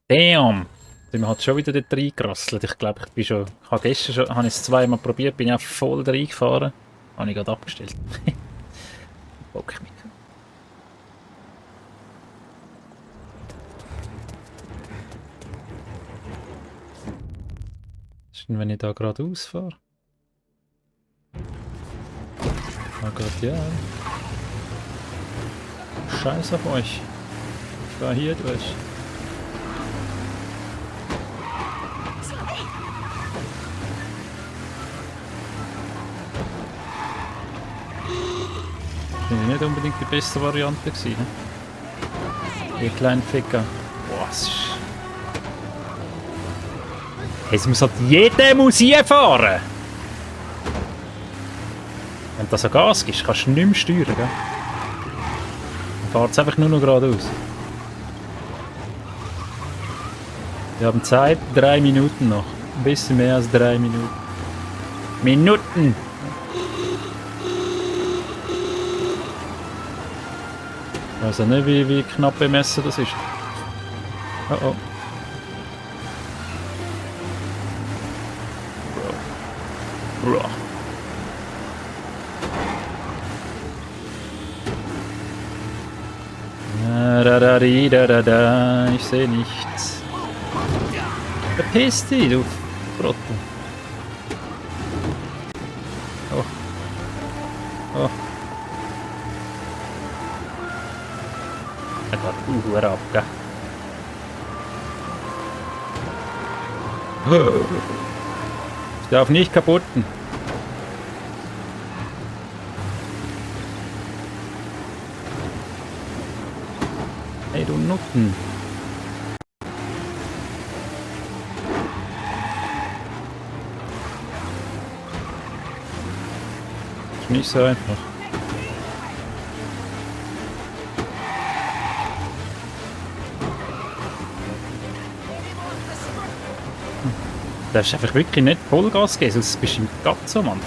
Damn! Sind wir halt schon wieder dort reingerasselt. Ich glaube, ich habe gestern schon, habe ich es zweimal probiert, bin ich auch voll reingefahren. Habe ich gerade abgestellt. Bock mich. Was ist denn, wenn ich da gerade ausfahre? Oh Gott, ja. Scheiß auf euch. Ich fahr hier durch. Das war nicht unbedingt die beste Variante gewesen. Ihr kleinen Ficker. Boah, es ist... Es muss halt jeder hier fahren! Wenn du so Gas gibst, kannst du nicht mehr steuern, gell? Dann fährt es einfach nur noch geradeaus. Wir haben Zeit, 3 Minuten noch. Ein bisschen mehr als 3 Minuten. Minuten! Ich weiß auch nicht, wie knapp bemessen das ist. Oh oh. Bro. Da. Ich sehe nichts. Verpiss dich, du Trottel. Oh. Oh. Er geht Uhr ab, gell? Ich darf nicht kaputten. Hey, du Nutten. Ist nicht so einfach. Du darfst einfach wirklich nicht Vollgas geben, sonst bist du im Gatzo, Mann.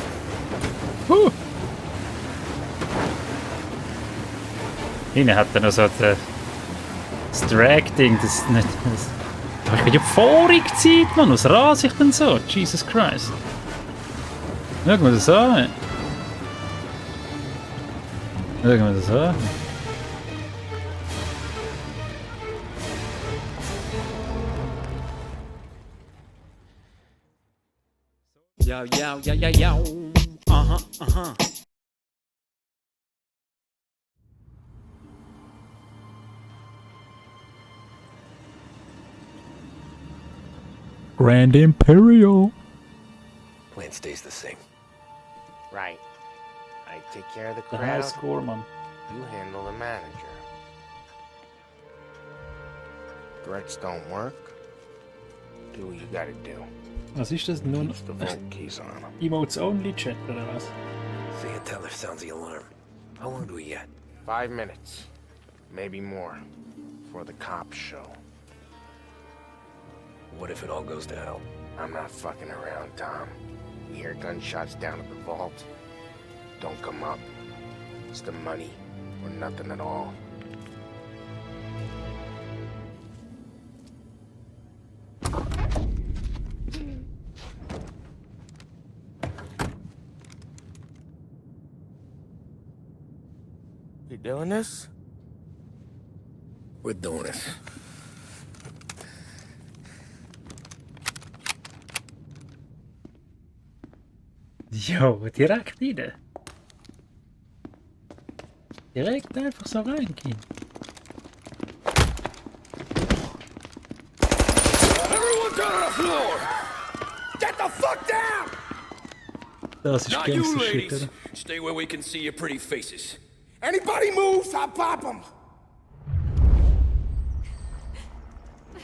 Hinten hat er noch so das Drag-Ding, das nicht... Das, aber ich bin ja vorig Zeit, Mann, was rase ich denn so? Jesus Christ. Schau mir das an. Schau mir das an. Yo, yo, yo, yo, yo. Uh-huh, uh-huh. Grand Imperial. Plan stays the same. Right. I take care of the The high crowd. score, man. You handle the manager. Threats don't work. Do what you gotta do. Was ist das nun? Keep the vault keys on him. Emotes only Chat oder was? See a teller sounds the alarm. How long do we get? 5 minutes. Maybe more. Before the cops show. What if it all goes to hell? I'm not fucking around, Tom. You hear gunshots down at the vault? Don't come up. It's the money, or nothing at all. You doing this? We're doing it. Jo, direkt rein. Direkt einfach so reingehen. Everyone down on the floor! Get the fuck down! Das ist Not you, Gangster-Shit, ladies. oder? Stay where we can see your pretty faces. Anybody moves, I'll pop them.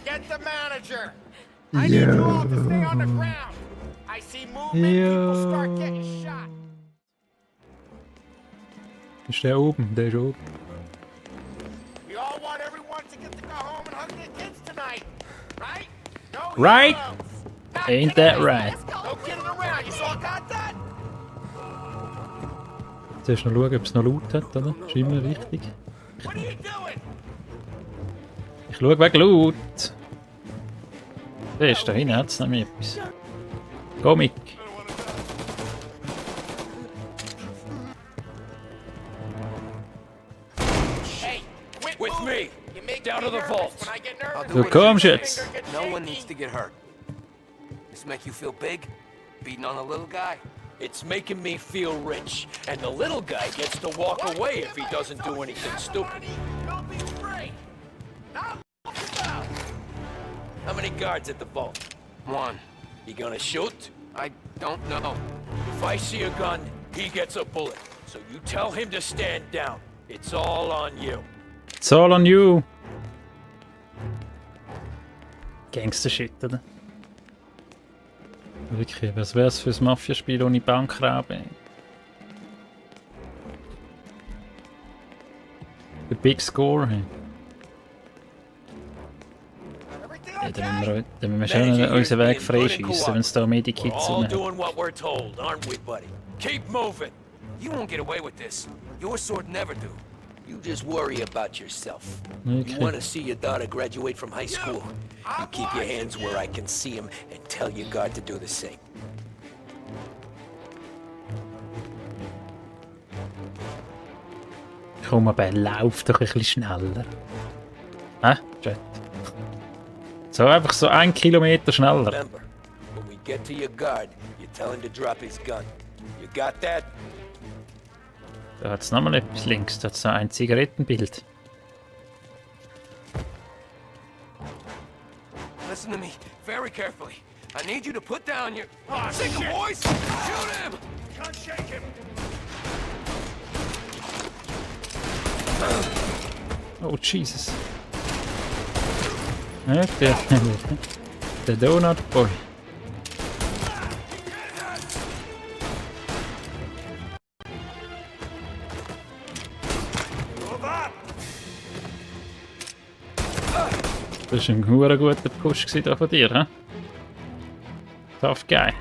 Get the manager! I need you all to stay on the ground! I see movement, people start getting shot! Ist der oben? Der ist oben. We all want everyone to get to go home and hug their kids tonight, right? No Right? heroes. Not Ain't that tonight. right? No kidding around, you all got that? Zuerst noch schauen, ob es noch laut hat, oder? Ist immer wichtig. What are you doing? Ich schaue wegen laut. Der ist da hinten, hat es nämlich etwas. Comic. With me! Down to the vault! Du kommst jetzt. No one needs to get hurt. This make you feel big? Beating on a little guy? It's making me feel rich, and the little guy gets to walk away if he doesn't do anything stupid. Don't be afraid! How many guards at the vault? One. You gonna shoot? I don't know. If I see a gun, he gets a bullet. So you tell him to stand down. It's all on you. It's all on you. Gangster-Shit, oder? Wirklich, was wär's für ein Mafia-Spiel ohne Bankraub? Der Big Score. Hey. Ja, dann müssen wir schon unseren Weg freischießen, wenn es da Medikits We're all hat. doing what we're told, aren't we, buddy? Keep moving. You won't get away with this. Your sword never do. You just worry about yourself. Okay. You want to see your daughter graduate from high school? You keep your hands where I can see them and tell your guard to do the same. Komm, aber lauf doch ein bisschen schneller. Hä? Jet. So, einfach so 1 Kilometer schneller. Remember, when we get to your guard, you tell him to drop his gun. You got that? Da hat es nochmal etwas links, da hat es so ein Zigarettenbild. Listen to me very carefully. I need you to put down your... Oh, sick boys! Shoot him! Can't shake him. Oh, Jesus. Ja, der Donut Boy. Das war ein hure guter Push da von dir, hä? Tough guy.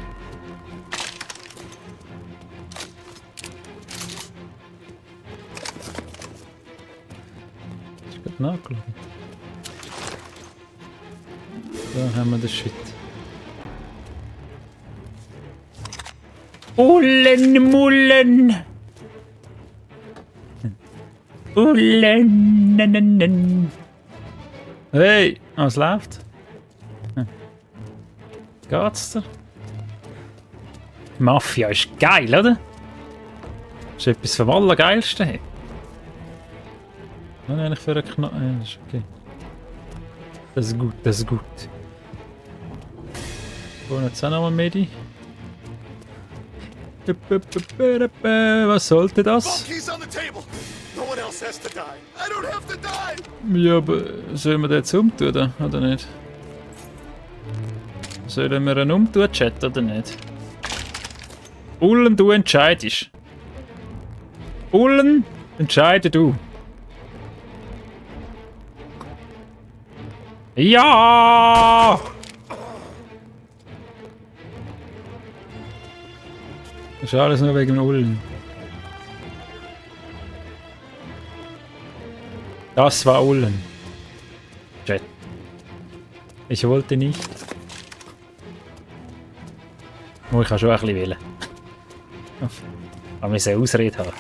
Ist gut nachgeladen. Da haben wir den Shit. Mullen! Ullen! Hey, was läuft? Geht's dir? Mafia ist geil, oder? Das ist etwas vom Allergeilsten. Hey. Was eigentlich für einen Knopf? Ja, das ist okay. Das ist gut, das ist gut. Wo jetzt auch noch mal Medi? Was sollte das? Keys on the table. No one else has to die. I don't have to die. Ja, aber sollen wir den jetzt umtun, oder nicht? Sollen wir ihn umtun, Chat, oder nicht? Ullen, du entscheidest. Ullen, entscheide du. Ja! Das ist alles nur wegen Ullen. Das war Ullen. Chat. Ich wollte nicht. Oh, ich kann schon ein bisschen wählen. Aber wir müssen eine Ausrede haben.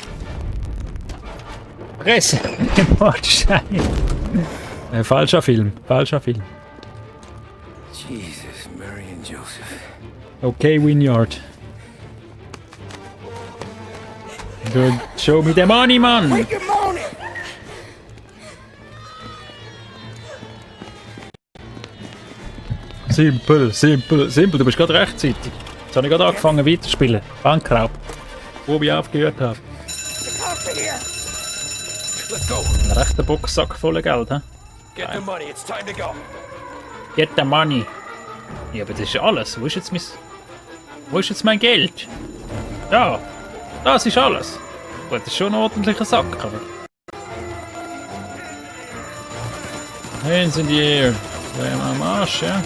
Fresse! Mordstein! Falscher Film. Falscher Film. Jesus, Mary and Joseph. Okay, Winyard. Good. Show me the money, man! Good morning. Simpel, simpel, simpel. Du bist gerade rechtzeitig. Jetzt habe ich gerade angefangen weiterzuspielen. Bankraub. Wo ich aufgehört habe. Let's go. Ein rechter Boxsack voller Geld, hä? Get the money. It's time to go. Get the money. Ja, aber das ist alles. Wo ist jetzt mein Geld? Ja, das ist alles. Gut, das ist schon ein ordentlicher Sack, aber... Hands in the air. Ja, am Arsch, ja.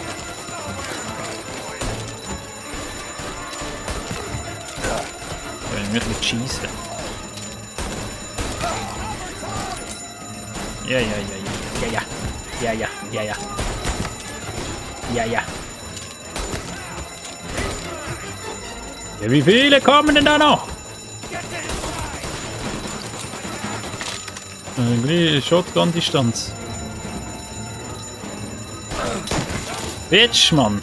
Ich will mich schießen. Ja. Ja. Ja, wie viele kommen denn da noch? Irgendwie Shotgun-Distanz. Bitch, Mann!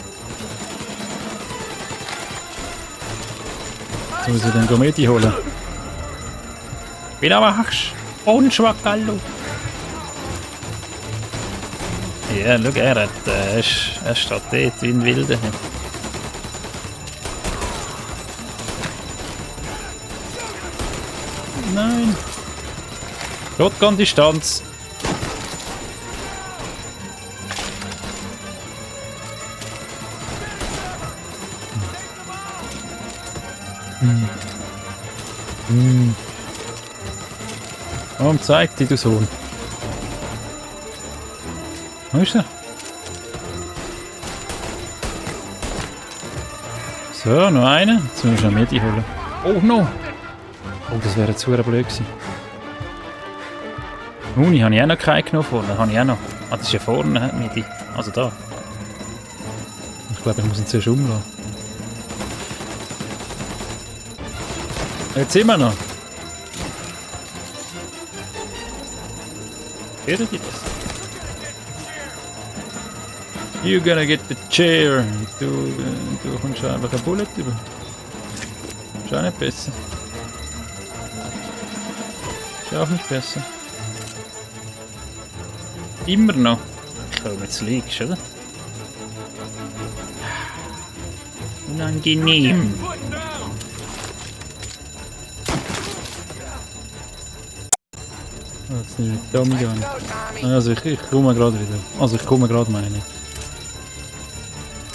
Jetzt muss ich den Gometi holen. Wie du machst? Unschwackallo! Ja, schau, er steht dort wie ein Wilder. Nein! Shotgun-Distanz! Warum zeigt dich, du Sohn? Wo ist er? So, noch einen. Jetzt müssen wir noch Medi holen. Oh, no! Oh, das wäre zu blöd gewesen. Muni habe ich auch noch keinen genommen vorne. Habe ich auch noch. Ah, das ist ja vorne, Medi. Also da. Ich glaube, ich muss ihn zuerst umlassen. Jetzt sind wir noch. Hören die das? You gonna get the chair. Du kommst einfach ein Bullet über. Ist auch nicht besser. Ist auch nicht besser. Immer noch. Ich glaube, jetzt liegst du, oder? Unangenehm. Jetzt nicht mit Tommy gehen. Also ich komme gerade wieder. Also ich komme gerade, meine ich.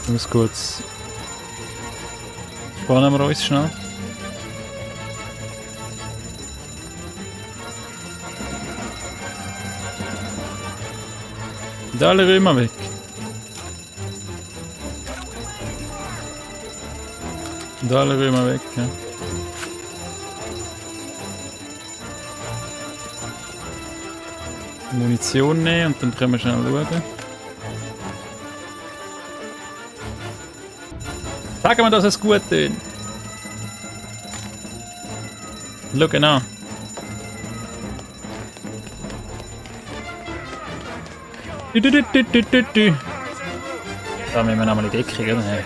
Ich muss kurz... Spannen wir uns schnell. Und alle Römer weg. Und alle Römer weg, ja. Munition nehmen und dann können wir schnell schauen. Sagen wir, dass es gut tut. Schau an. Da müssen wir nochmal in die Decke, oder? Ja.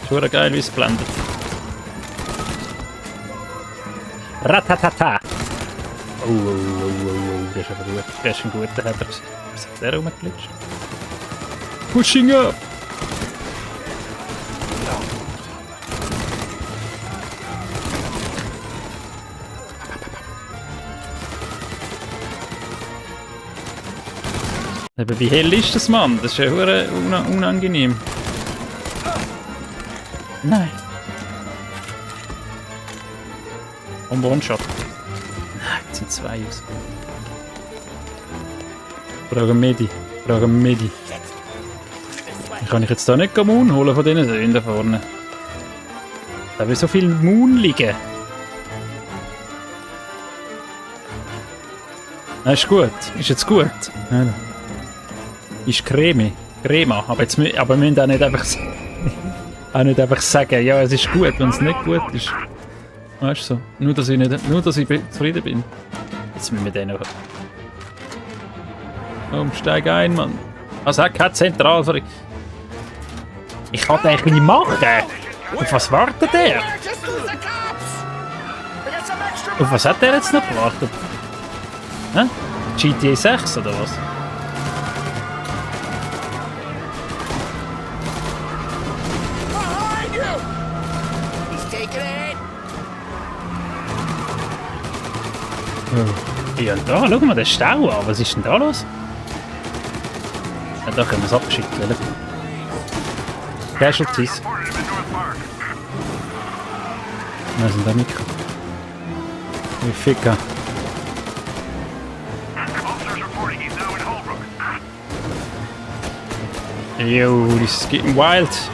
Schon geil, wie es blendet. Ratatata! Oh, das ist aber gut. Das ist ein guter Heber. Was hat der rumgeglitscht? Pushing up! Aber wie hell ist das, Mann? Das ist ja unangenehm. Nein. Und One-Shot. Nein, jetzt sind zwei aus. Brauchen Medi. Kann ich jetzt da nicht Moon holen von diesen Söhnen da vorne? Da will so viel Moon liegen. Nein, ist gut. Ist jetzt gut. Nein. Ist Creme. Crema. Aber wir müssen auch nicht einfach sagen, ja, es ist gut, wenn es nicht gut ist. Weißt du so? Nur, dass ich zufrieden bin. Jetzt müssen wir den noch... Komm, steig ein, Mann. Also hat keine Zentralverrichtung. Ich kann den nicht machen. Auf was wartet der? Auf was hat der jetzt noch gewartet? Hä? GTA 6 oder was? Oh. Ja, da, schau mal den Stau an. Was ist denn da los? Ja, da können wir es abschütteln. Casualties. Nein, sind da nicht. Wie Ficker. Yo, this is getting wild.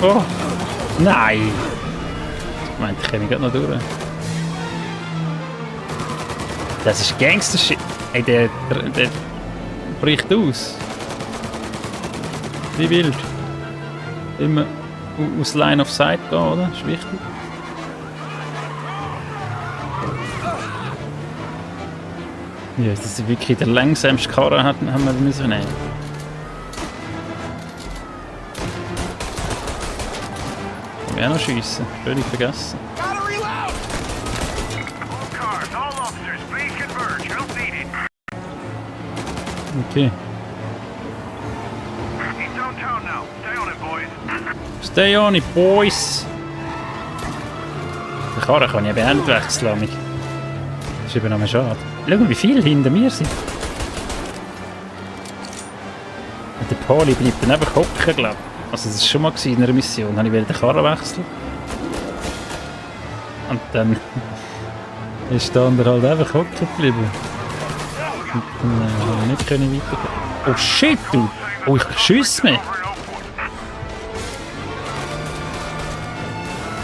Oh, nein. Ich meinte, ich komme gerade noch durch. Das ist Gangster-Shit. Hey, bricht aus. Wie wild. Immer aus Line of Sight gehen, oder? Ist wichtig. Ja, das ist wirklich der langsamste Karren haben wir müssen nehmen. Kann ich auch noch schiessen. Völlig vergessen. Gotta reload! All cars, all officers, please converge. Help needed. Okay. He's downtown now. Stay on it, boys. Stay on it, boys! Den Karren kann ich eben auch nicht wechseln. Amig. Das ist eben noch mal schade. Schau mal, wie viele hinter mir sind. Und der Poli bleibt dann einfach hocken, glaube ich. Also das war schon mal in einer Mission. Habe ich den Karren wechseln. Und dann ist der andere halt einfach hocken geblieben. Und dann habe ich nicht weitergehen. Oh shit, du! Oh, ich schiesse mich!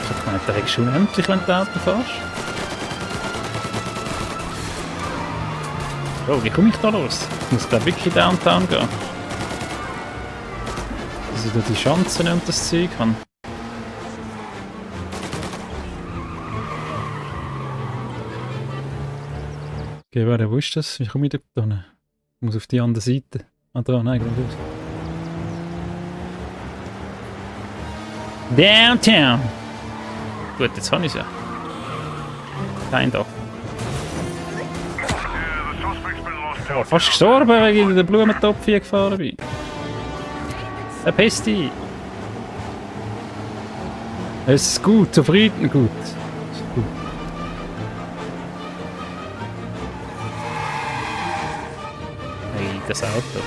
Ich hab gemeint, der wächst unendlich, wenn du Auto fährst. Oh, wie komme ich da los? Ich muss glaube wirklich downtown gehen. Dass ich da die Schanzen und das Zeug habe. Okay, warte, wo ist das? Wie komme ich da hin? Ich muss auf die andere Seite. Ah, da, nein, geradeaus. Downtown! Gut, jetzt habe ich es ja. Kind of. Oh, fast gestorben, weil ich in den Blumentopf hier gefahren bin. Der Pesti! Es ist gut, zufrieden gut. Es ist gut. Hey, das Auto.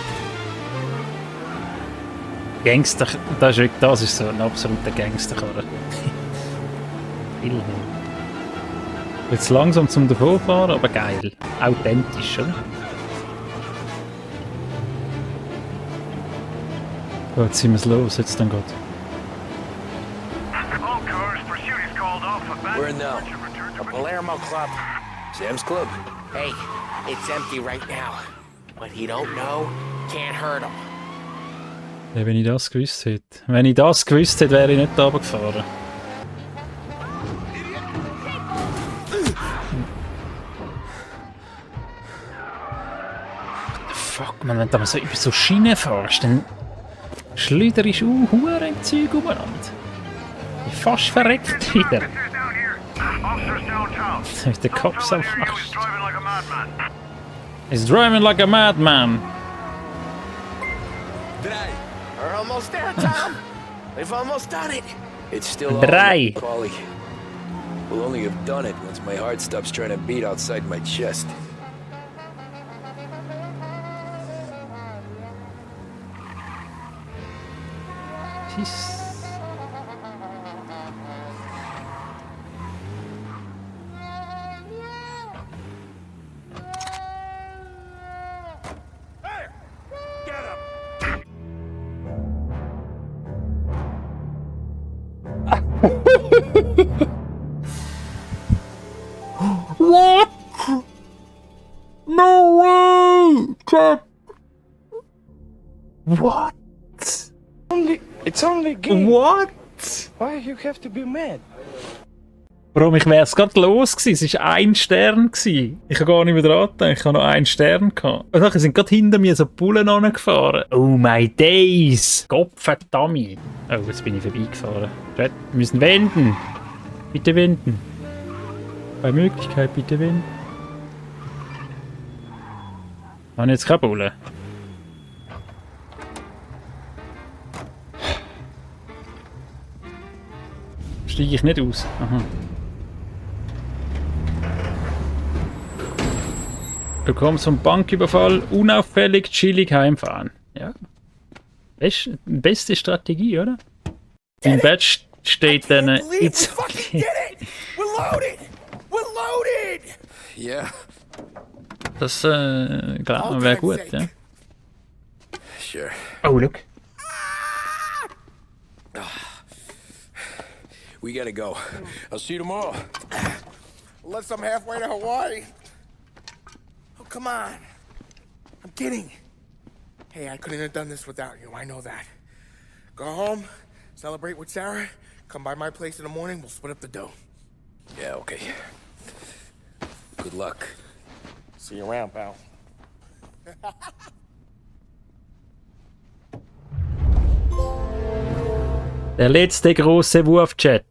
Gangster, das ist so ein absoluter Gangsterkarre. Jetzt langsam zum Davonfahren, aber geil. Authentisch, oder? Oh, jetzt sind wir los, jetzt dann geht. All cars, pursuit is called off. Where now? A Palermo Club. Sam's Club. Hey, it's empty right now. What he don't know can't hurt him. Ja, wenn ich das gewusst hätte. Wenn ich das gewusst hätte, wäre ich nicht da runtergefahren. Fuck, man, wenn du mal so über so Schienen fährst, dann schleuderst du hure im Zeug umeinander. Ich bin fast verreckt wieder. Officers down here. Officers downtown. Jetzt habe ich den Kopf so He was fast. driving like a madman. He's driving like a madman. We're almost there, Tom. We've almost done it. It's still Drei. on, Paulie. We'll only have done it once my heart stops trying to beat outside my chest. Peace. What? No way! Jack. What? It's only game. What? Why you have to be mad? Warum? Ich wär's gerade los gewesen. Es war 1 Stern gewesen. Ich habe gar nicht mehr dran gedacht. Ich habe noch 1 Stern gehabt. Und dann sind gerade hinter mir so Bullen angefahren. Oh my days! Gottverdammt! Oh, jetzt bin ich vorbeigefahren. Wir müssen wenden. Bitte wenden. Bei Möglichkeit bitte wenden. Habe ich jetzt keine Bullen? Steige ich nicht aus? Aha. Du kommst vom Banküberfall, unauffällig, chillig heimfahren. Ja. Beste Strategie, oder? Im Badge steht dann, it's okay. We're loaded! We're loaded! Yeah, Das, glaubt man, wäre gut, ja. sure. Oh, look. We gotta go. I'll see you tomorrow. Unless I'm halfway to Hawaii. Oh, come on. I'm kidding. Hey, I couldn't have done this without you. I know that. Go home, celebrate with Sarah, come by my place in the morning, we'll split up the dough. Yeah, okay. Good luck. See you around, pal. Der letzte große Wurf, Chat.